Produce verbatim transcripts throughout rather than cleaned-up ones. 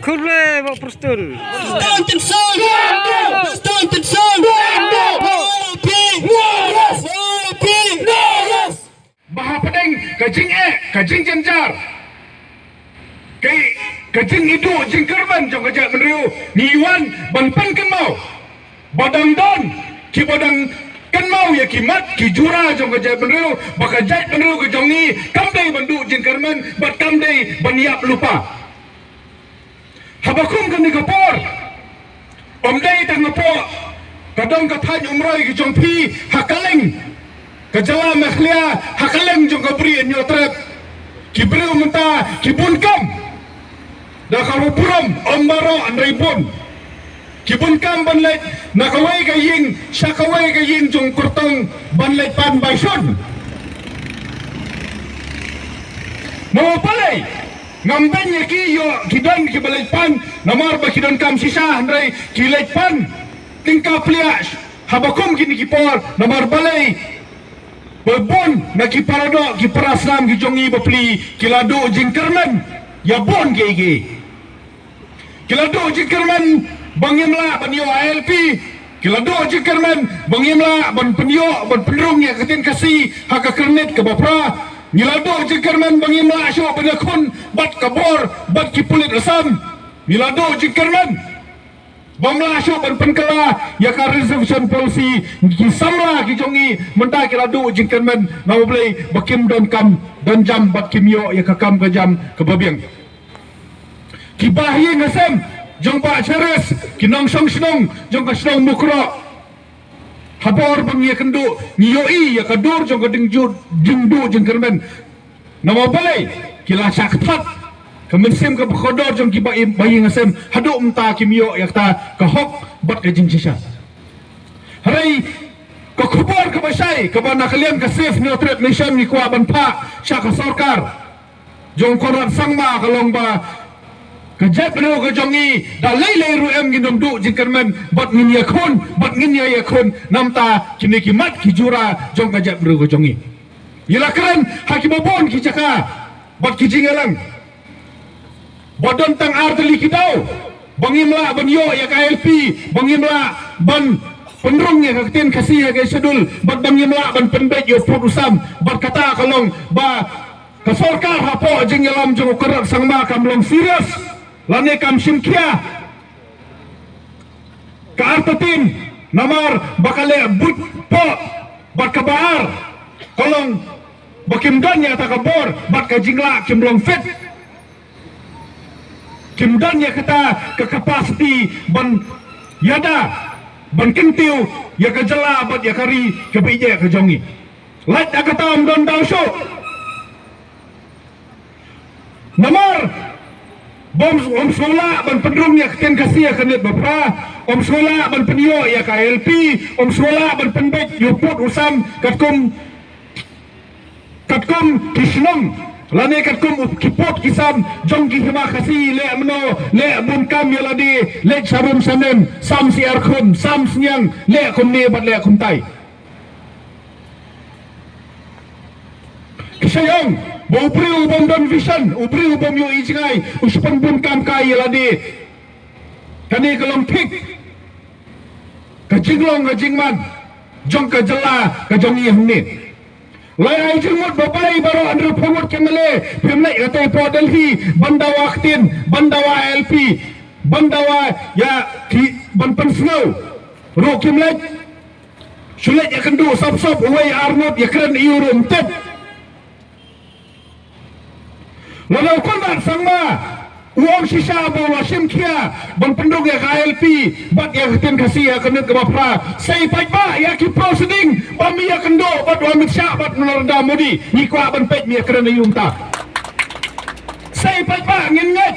Khublei Bah Prestone. Prestone Tynsong! Prestone Tynsong! Ba hapdeng ka jingeh, ka jingjynjar, ka, ka jingiduh jingkyrmen jong ka jaitbynriew, ngi wan ban pynkynmaw ba dang don kiba dang kynmaw ïa ki mat ki jura jong ka jaitbynriew, ba ka jaitbynriew ka jong ngi kam dei ban duh jingkyrmen bad kam dei ban ïap lypa. Haba kum kane ka por, ym dei tang hapoh ka dong ka thaiñ Umroi ka jong phi, ha kylleng ka jylla Meghalaya, ha kylleng jong ka Bri Hynñiewtrep, ki briew mynta ki bun kam. Da ka ruh burom, ym baroh, hynrei bun, ki bun kam ban leit na kawei ka ïing sha kawei ka ïing jong u kyrtong ban leit pan baishun. Namar balei? Ngam beiñ ïa ki, ïoh ki don kiba leit pan namar ba ki donkam shisha, hynrei ki leit pan tyngka pliah haba kum kine ki por. Namar balei? Ba bun na ki paradoh, ki parasnam ki jong ngi bapli ki la duh jingkyrmen ïa bun kiei kiei. Ki la duh jingkyrmen ba ngim lah ban ïoh I L P. Ki la duh jingkyrmen ba ngim lah ban pynïoh, ban pynrung ïa ka ktien Khasi ha ka kyrnit kaba phra. Ngi la duh jingkyrmen ba ngim lah shuh ban ïakhun bad ka bor bad ki pulit Assam. Ngi la duh jingkyrmen bym lah shuh ban pynkylla ïa ka reservation policy. Ki samla ki jong ngi mynta ki la duh jingkyrmen, namar balei? Ba kim donkam donjam bad kim ïoh ïa ka kam ka jam kaba biang. Ki bahaïing hasem jong Bah Cheris, ki nongshong shnong jong ka shnong Mukroh, ha bor ba ngi ïakynduh ngi ïohi ïa ka dur jong ka jingduh jingkyrmen. Namar balei? Ki la shah kthat ka mynsiem kaba kordor jong ki bahaïing hasem, haduh mynta kim ïoh ïa kata ka hok bad ka jingshisha. Hynrei ka khubor kaba shai kaba na ka liang ka Save Hynñiewtrep Mission ngi kwah ban phah sha ka sorkar jong Conrad Sangma ka long ba ka jaitbynriew ka jong ngi da lei lei ruh em ngin ym duh jingkyrmen bad ngin ïakhun bad ngin ïa ïakhun namar kine ki mat ki jura jong ka jaitbynriew ka jong ngi. Ngi la kren ha kiba bun ki jaka bad ki jingïalang ba don tang ar tylli ki daw ba ngim lah ban ïoh ïa ka I L P, ba ngim lah ban pynrung ïa ka ktien Khasi ha ka schedule, bad ba ngim lah ban pynbeit ïa u pud u sam. Bad kata ka long ba ka sorkar hapoh jingïalam jong u Conrad Sangma kam long serious lane kam shim khia. Ka artatien namar ba ka leh buit poh. Bad kaba ar ka long ba kim don ïa kata ka bor bad ka jinglah kim long fit. Kim don ïa kata ka capacity ban ïada, ban kyntiew ïa ka jylla bad ïa ka ri kaba ïeit ka jong ngi. Lait da kata ym don daw shuh. Namar ba ym, ym sngewlah ban pynrung ïa ka ktien Khasi ha ka kyrnit ba phra, ym sngewlah ban pynïoh ïa ka I L P, ym sngewlah ban pynbeit ïa u pud u sam katkum, katkum ki shnong lane katkum u, ki pud ki sam jong ki hima Khasi. Leh mynno, leh bun kam ïa lade, leh sha rum sha nem, sam syiar khun, sam sniang, leh kumne bad leh kumtai. Ki sa ong ba u briew u bym don vision, u briew u bym ïohi jngai, u sa pynbun kam kai ïa lade. Kane ka long thik ka jinglong ka jingman jong ka jylla ka jong ngi hangne. Lai ai jingmut ba balei baroh hynriewphew ngut ki M L A phim leit katei hapoh Delhi ban dawa ktien, ban dawa I L P, ban dawa ïa ki, ban pynsngew ruh kim leit. Shu leit ïakynduh sop sop uwei ar ngut, ïakren ïa u ruh ym tip. Lada u Conrad Sangma u ong shisha ba u la shim khia ban pynrung ïa ka I L P bad ïa ka ktien Khasi ha ka kyrnit kaba phra, sei paidbah ïa ki proceeding ba me ïakynduh bad u Amit Shah bad u Narendra Modi. Ngi kwah ban peit me ïakren ïa u mynta. Sei paidbah, ngin ngeit.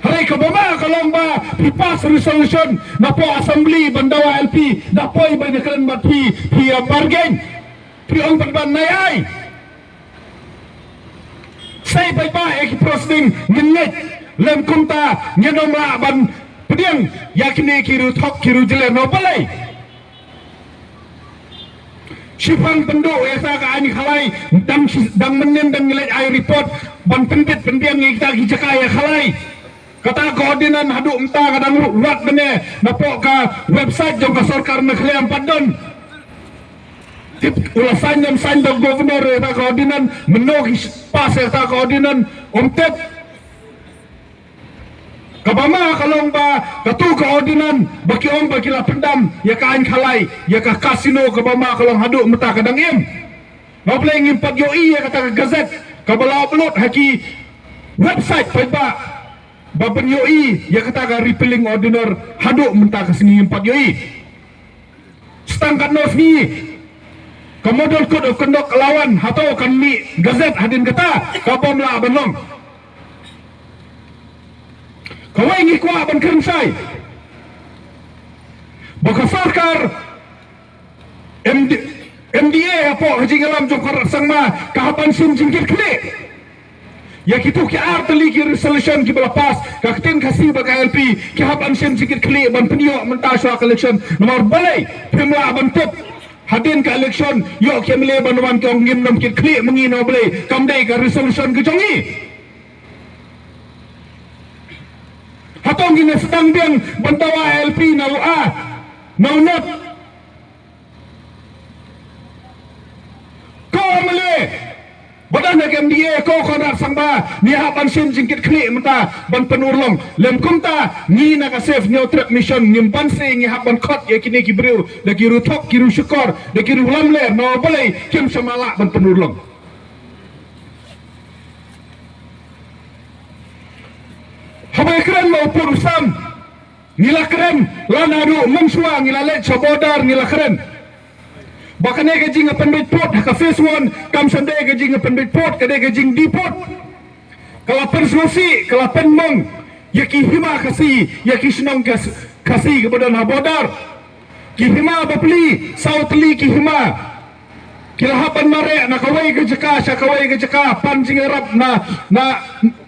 Hynrei kaba ma ka long ba phi pass resolution napoh assembly ban dawa I L P, da poi ban ïakren bad phi, phi ïa bargain, phi ong pat ban nai ai. Sei paidbah ïa ki proceeding, ngin ngeit. Lym kumta ngin ym lah ban pdiang ïa kine ki riewthok ki riewjylliew. Namar balei? Shipang pynduh ïa kata ka aiñ Khalai, dang shi, dang mynnin dang ngi leit ai report ban pynbit pynbiang ïa kita ki jaka ïa Khalai. Kata ka ordinance haduh mynta ka dang wad bane napoh ka website jong ka sorkar Meghalaya, ym pat don. Tip u la sign ne ym sign da u governor ïa kata ka ordinance, mynno ki pass ïa kata ka ordinance, ym tip. Kaba ma ka long ba katu ka ordinance ba ki ong ba ki la pyndam ïa ka aiñ khalai, ïa ka casino, kaba ma ka long haduh mynta ka dang im. Nga Blei, ngim pat ïohi ïa kata ka gazette kaba la upload ha ki website paidbah ba pynïohi ïa kata ka repealing ordinance. Haduh mynta ka sngi ngim pat ïohi. Sa tang katno sngi ka Model Code of Conduct ka la wan, hato kan mih gazette hadien kata? Ka bym lah ban long. Kawei ngi kwah ban kren shai ba ka sorkar M D, M D A hapoh ka jingïalam jong Conrad Sangma ka hap ban shim jingkitkhlieh. Ïa kitu ki ar tylli ki resolution kiba la pass, ka ktien Khasi bad ka I L P, ki hap ban shim jingkitkhlieh ban pynïoh mynta shuwa ka election. Namar balei? Phim lah ban tip. Hadien ka election ïoh ki M L A ban wan ki ong ngim nym kitkhlieh ma ngi, namar balei? Kam dei ka resolution ka jong ngi. Hato ngin ïa sdang biang ban dawa I L P na u A, na u Not? Ko M L A ba don ha ka M D A, ko Conrad Sangma, ngi hap ban shim jingkitkhlieh mynta ban pynurlong. Lym kumta ngi na ka Save Hynñiewtrep Mission ngim banse ngi hap ban khot ïa kine ki briew da ki riew thok, ki riew shukor, da ki riew lamler, namar balei? Kim shym la lah ban pynurlong. Haba kren ma u pud u sam, ngi la kren, la naduh mynshuwa ngi la leit sha border ngi la kren ba kane ka jingpynbeit pud ha ka phase one kam shym dei ka jingpynbeit pud, ka dei ka jingdie pud. Ka la pynsngewsih, ka la pynmong ïa ki hima Khasi, ïa ki shnong Khas-, Khasi kiba don ha border. Ki hima bapli, saw tylli ki hima ki la hap ban mareh na kawei ka jaka sha kawei ka jaka, pan jingïarap na, na,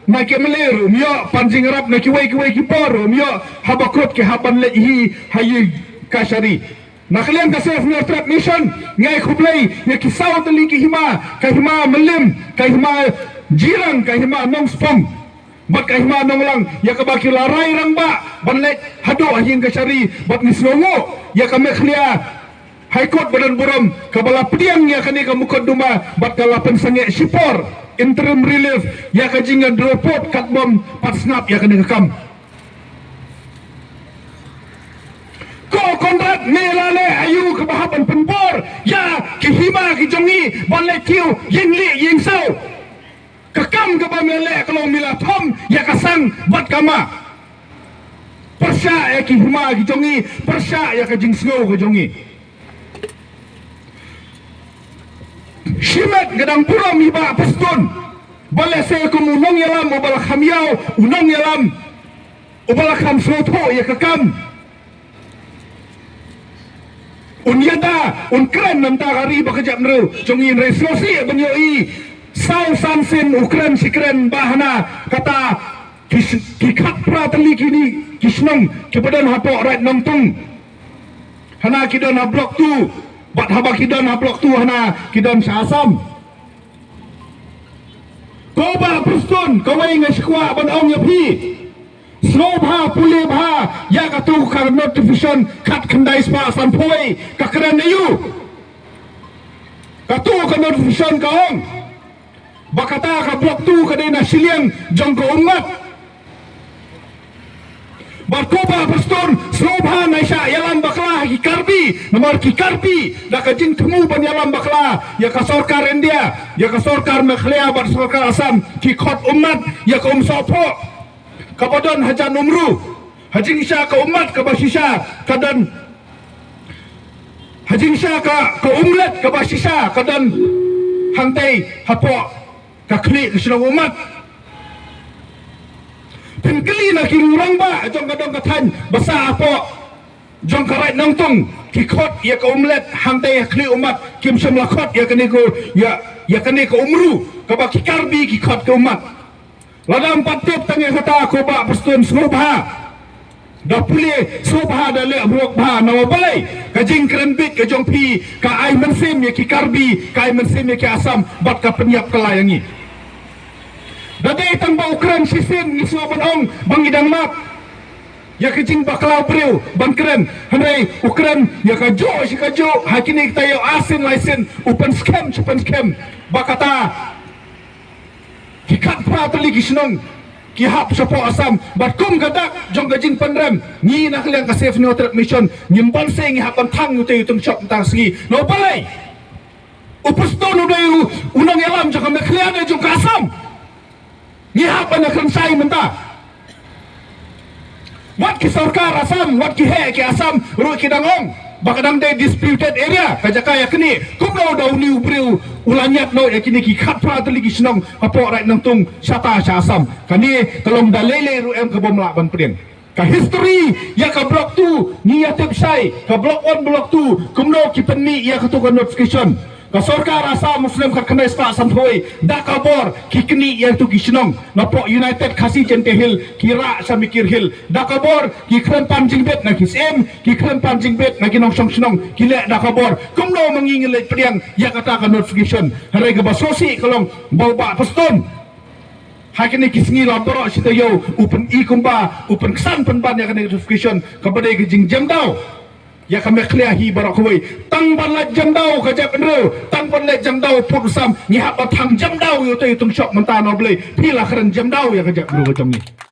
na ki M L A ruh ym ïoh, pan jingïarap na kiwei kiwei ki por ruh ym ïoh, haba kut ki hap ban leit hi ha ïing kashari. Na ka liang ka Save Hynñiewtrep Mission, nga ai khublei ïa ki saw tylli ki hima, ka hima Mylliem, ka hima Jirang, ka hima Nongspung bad ka hima Nonglang, ïa kaba ki la rai rangbah ban leit haduh ha ïing kashari, bad ngi sngewnguh ïa ka Meghalaya High Court ba don burom kaba la pdiang ïa kane ka mukotduma bad ka la pynsangeh shipor interim relief ïa ka jingïadro pud katba ym pat sngap ïa kane ka kam. Ko Conrad, me la leh aïu kaba hap ban pynbor ïa ki hima ki jong ngi ban leit kiew ïing lieh ïing saw? Ka kam kaba me la leh ka long me la thom ïa ka sang bad ka ma. Pyrshah ïa ki hima ki jong ngi, pyrshah ïa ka jingsngew ka jong ngi. Shimet ka dang burom i Bah Prestone, ba lehse kum u nongïalam uba la kham ïaw, u nongïalam uba la kham sngewthuh ïa ka kam, un ïada, un kren na ka bynta ka ri bad ka jaitbynriew jong ngi, hynrei sngewsih ban ïohi saw san sien u kren shi kren ba hana kata ki, ki khatphra tylli kine ki shnong kiba don hapoh Raid Nongtung, hana ki don ha Block two, bad haba ki don ha Block two hana ki don sha Assam. Ko Bah Prestone, kawei nga sngewkwah ban ong ïa phi, sngewbha pule bha ïa katu ka notification khatkhyndai spah sanphew wei, ka kren aïu? Katu ka notification ka ong ba kata ka Block two ka dei na shiliang jong ka ummat. Bad ko Bah Prestone, sngewbha nai shah ïalam bakla ha ki Karbi, namar ki Karbi da ka jingthmu ban ïalam bakla ïa ka sorkar India, ïa ka sorkar Meghalaya bad sorkar Assam, ki khot ummat ïa ka Umsohphoh kaba don hajan Umru. Ha jingshisha ka ummat kaba shisha ka don, ha jingshisha ka, ka Umlet kaba shisha ka don hangtei hapoh ka khlieh ka shnong ummat. Pynkylli na ki rangbah jong ka dong ka thaiñ ba sah hapoh jong ka Raid Nongtung, ki khot ïa ka Umlet hangtei ha khlieh ummat, kim shym la khot ïa kane ka, ïa, ïa kane ka Umru kaba ki Karbi ki khot ka ummat. Lada ym pat tip tang ïa kata ko Bah Prestone, sngewbha da pule, sngewbha da leh burom bha, namar balei? Ka jingkren beit ka jong phi ka ai mynsiem ïa ki Karbi, ka ai mynsiem ïa ki Assam bad ka pynïap kylla ïa ngi. Da dei tang ba u kren shisien ngi sngewbha ban ong ba ngi dang map ïa ka jingbakla briew ban kren, hynrei u kren ïa kajuh shi kajuh ha kine ki taïew arsien laisien, u pynskhem shi pynskhem ba kata ki khatphra tylli ki shnong ki hap shapoh Assam. Bad kum ka dak jong ka jingpynrem, ngi na ka liang ka Save Neo Trade Mission ngim banse ngi hap ban thang ïa utei u tyngshop mynta ka sngi. Na u balei? U Prestone u dei u nongïalam jong ka Meghalaya ne jong ka Assam? Ngi hap ban ïakren shai mynta. Wat ki sorkar Assam, wat ki heh ki Assam ruh ki dang ong ba ka dang dei disputed area, ka jaka ïa kane. Kumno da une u briew u la ñiad noh ïa kine ki khatphra tylli ki shnong hapoh Raid Nongtung shata sha Assam? Kane ka long da lei lei ruh em ka bym lah ban pdiang. Ka history ïa ka Block two ngi ïa tip shai, ka Block one, Block two, kumno ki pynmih ïa katu ka notification. Ka sorkar Assam u snem khatkhyndai spah sanphew, da ka bor ki knieh ïa katu ki shnong napoh United Khasi Jaintia Hills, ki rah sha Mikir Hills. Da ka bor ki kren pan jingbit na ki syiem, ki kren pan jingbit na ki nongshong shnong, ki leh da ka bor. Kumno ma ngi ngin leit pdiang ïa kata ka notification? Hynrei kaba sngewsih ka long ba u Bah Prestone ha kine ki sngi la baroh shi taïew u pyni kumba u pynksan pynban ïa kane ka notification, kaba dei ka jingjemdaw ïa ka Meghalaya hi baroh kawei. Tang ban leit jemdaw ka jaitbynriew, tang ban leit jemdaw u pud u sam, ngi hap ban thang jemdaw ïa utei u tyngshop mynta. Na u balei phi la kren jemdaw ïa ka jaitbynriew ka jong ngi?